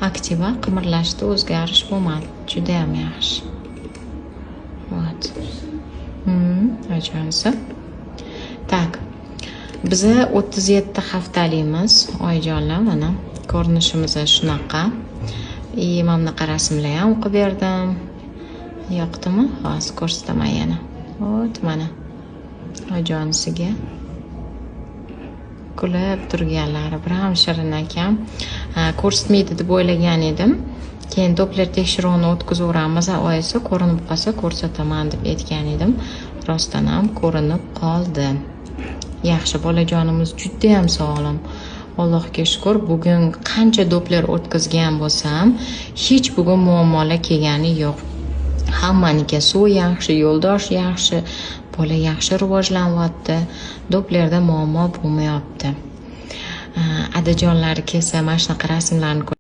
Aktiva qimirlashda o'zgarish bo'lmadi. Judayam yaxshi. Вот. Ajoyib. Так. Biza 37 haftalikmiz, oyijonlar, mana ko'rinishimiz shunaqa. И mana bunaqa rasmlar ham o'qib berdim. Yoqdimi? Hozir ko'rsataman yana. Вот mana. Oyijonisiga kulib turganlari biram shirin ekan. Ko'rsatmaydi deb o'ylagan edim. Keyin Doppler tekshiruvini o'tkazaveramiz, oyisi ko'rinib qolsa ko'rsataman deb aytgan edim. Rostdan ham ko'rinib qoldi. Yaxshi, bolajonimiz judayam sog'lom. Allohga shukur, bugun qancha Doppler o'tkazgan bo'lsam, hech bugun muammolar kelgani yo'q. Hammaniki suv yaxshi, yo'ldosh yaxshi, bola yaxshi rivojlanyapti. Dopplerda muammo bo'lmayapti. Adajonlari kelsa, mana shunaqa rasmlarni